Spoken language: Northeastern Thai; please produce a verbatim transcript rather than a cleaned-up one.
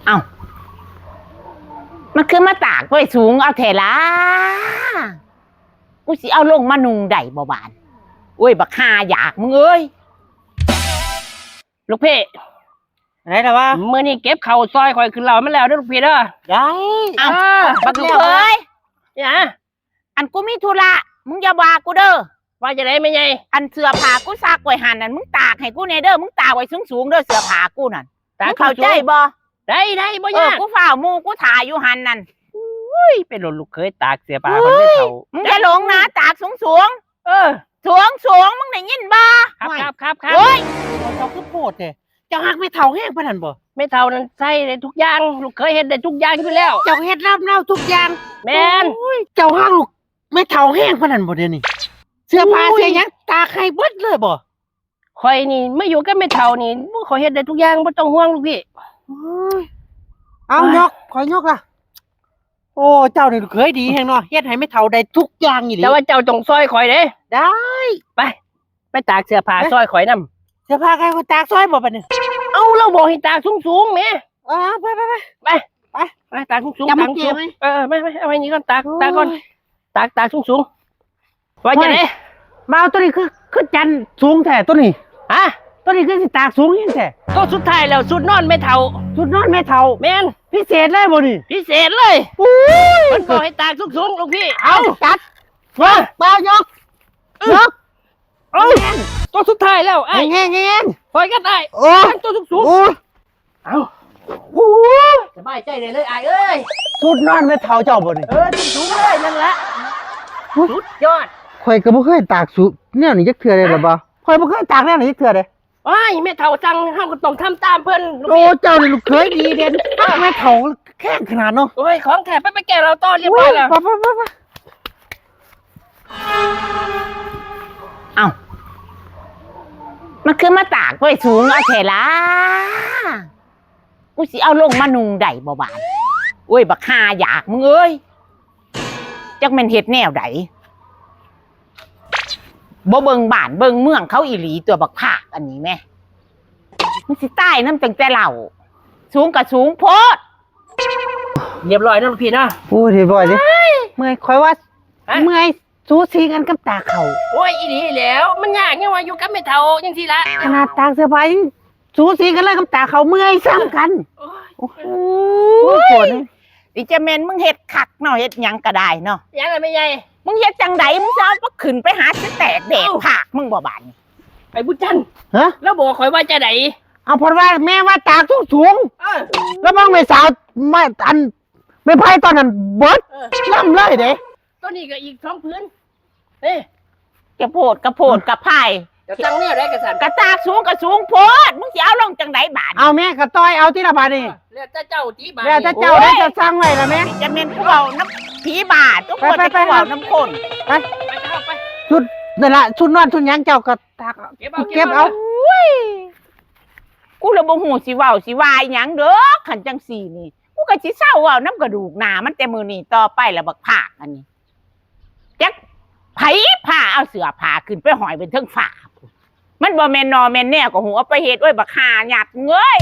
เอ้า มันคือมาตากไว้สูงเอาแท้ล่ะ กูสิเอาลงมานุ่งได้บ่บาด โอ้ย บักห่าอยากมึงเอ้ย ลูกพี่ อะไรล่ะวะ มื้อนี้เก็บข้าวซอยข่อยขึ้นเหล้ามาแล้วเด้อลูกพี่เด้อ ได้ เอ้า เออ บักลูกเอ้ย เนี่ย อันกูมีธุระ มึงอย่าว่ากูเด้อ ว่าจั่งใดแม่ใหญ่ อันเสื้อผ้ากูซักไว้หั่นนั่น มึงตากให้กูแหน่เด้อ มึงตากไว้สูงๆเด้อ เสื้อผ้ากูนั่น ตาก มึงเข้าใจบ่ สูงๆ ได้ ได้ บ่ เออ ยาก กูฟ้าวหมู่กูถ่าอยู่หั่นนั่น อุ้ย เป็นลูกเขยตากเสื้อผ้าคนเดียว เฮ้ย เฒ่า มึงอย่าหลงนะ ตากสูงๆ เออ สูงๆ มึงได้ยินบ่ ครับ ไม่ ครับ ครับ ครับ โอ้ย เจ้าคือโพดแท้ เจ้าฮักแม่เฒ่าแฮงปานนั้นบ่ แม่เฒ่านั้นใส่ได้ทุกอย่าง ลูกเขยเฮ็ดได้ทุกอย่างอยู่แล้ว เจ้าเฮ็ดนำเลาทุกอย่าง แม่น โอ้ย เจ้าฮักลูกแม่เฒ่าแฮงปานนั้นบ่เดี๋ยวนี้ เสื้อผ้า อุ้ย เสื้อหยังตากให้เบิดเลยบ่ ข่อยนี่มาอยู่กับแม่เฒ่านี่ ข่อยเฮ็ดได้ทุกอย่าง บ่ต้องห่วงลูกพี่ โอ้ย เอา โอ้ย ยก ข่อยยกล่ะ โอ้ เจ้านี่ลูกเขยดีแฮงเนาะ เฮ็ดให้แม่เฒ่าได้ทุกอย่างอีหลี แต่ว่าเจ้าต้องซอยข่อยเด้ ได้ ไป ไปตากเสื้อผ้า ไป ซอยข่อยนำ เสื้อผ้าใครก็ตากซอยบ่บัดนี้ เอ้า ลาวบอกให้ตากสูงๆแหม เออ ไป ไป ไป ไป ไป ไป ตากสูงๆ จำ ตากสูง เกมไหม เออ ไม่ ไม่ เอาไว้นี่ก่อน ตาก โอ้ย ตากก่อน ตาก ตากสูงๆ ว่าจั่งใด โอ้ย มาเอาตัวนี้คือ คือจั่นสูงแท้ตัวนี้ ฮะ ตัวนี้คือสิตากสูงแฮงแท้ ตัวสุดท้ายแล้ว ชุดนอนแม่เฒ่า ชุดนอนแม่เฒ่า แม่น พิเศษเลยบ่นี่ พิเศษเลย อุ้ย มันบอกให้ตากสูงๆ ลูกพี่ เอา จัด มา มายก เออ ยก เอา ตัวสุดท้ายแล้วอ้าย แฮงๆๆๆ ปล่อยกันอ้าย โอ้ ตัวสูงๆ โอ้ เอา โอ้ สบายใจได้เลยอ้ายเอ้ย ชุดนอนแม่เฒ่าเจ้าบ่นี่ เออ สูงๆเลยนั่นละ สุดยอด ข่อยก็บ่เคยตากสูงแนวนี้จักเทื่อเลยล่ะบ่ ข่อยบ่เคยตากแนวนี้จักเทื่อเด้ โอ้ย แม่เฒ่าสั่ง เฮาก็ต้องทำตามเพิ่น ลูกพี่ โอ้ เจ้านี่ลูกเขยดีเด่น เออ แม่เฒ่าแข็งขนาดเนาะ โอ้ย ของแท้ ไป ไปแก้เหล้าต่อ เรียบร้อยแล้ว โอ้ย ไป ไป ไป ไป เอ้า มันคือมาตากไว้สูงเอาแท้ล่ะ กูสิเอาลงมานุ่งได้บ่บาด โอ้ย บักห่าอยากมึงเอ้ย จักแม่นเฮ็ดแนวใด บ่เบิ่งบ้านเบิ่งเมืองเขาอีหลีตัวบักผากอันนี้แหม มันสิตายนำตั้งแต่เช้า สูงก็สูงโพด เรียบร้อยเนาะลูกพี่เนาะ โอ้ย เรียบร้อยเด้ เมื่อย ข่อยว่า ฮะ เมื่อยสูสีกันกับตากข้าว โอ้ย อีหลีแล้ว มันยากหยังวะ อยู่กับแม่เฒ่าจั่งซี้ละ ขนาดตากเสื้อผ้ายังสูสีกันเลยกับตากข้าว เมื่อยส่ำกัน โอ้ย โอ้โห โอ้ย ปวดเลย นี่จะแม่นมึงเฮ็ดคักเนาะ เฮ็ดหยังก็ได้เนาะ หยังล่ะแม่ใหญ่ มึงเฮ็ดจั่งใด มึงสิเอาขึ้นไปหาสิแตกแดก เอ้า ผากมึงบ่บาดนี้ ไอ้บุญจันทร์ ฮะ ลาวบอกข่อยว่าจั่งใด เอาเพิ่นว่าแม่ว่าตากสูงๆ เออ แล้วบางแม่สาวมา อัน แม่ไพตอนนั้นเบิด เออ ลำเลยเด้ ตัวนี้ก็อีกสองผืน เอ้ย กะโพดกะโพดกะพาย จะตั้งแนวใดกะซั่น กะตากสูงกะสูงโพด มึงสิเอาลงจั่งใดบาดนี้ เอาแม่กะต่อยเอาติล่ะบาดนี้ แล้วแต่เจ้าติบาดนี้ แล้วแต่เจ้า โอ้ย ได้เจ้าสั่งไว้ล่ะแม่ จะแม่นกูเว้านำผีบ้า ตัว ไป กู ไป จะ ไป กูเว้านำคน ไป ไปเถาะไป ชุดนั่นล่ะ ชุดนอนชุดหยังเจ้าก็ตาก เก็บเอา เก็บเอา เก็บเอา อุ้ย กูละบ่ฮู้สิเว้าสิว่าหยังเด้อ คันจั่งซี้นี่ กูก็สิเซาเว้านำกระดูกหน้ามันแต่มื้อนี้ต่อไปละบักผากอันนี้ จักไผพาเอาเสื้อผ้าขึ้นไปห้อยไว้เทิงฟ้า มันบ่แม่นนอแม่นแนวก็ฮู้เอาไปเฮ็ด โอ้ย บักห่าหยัดเงย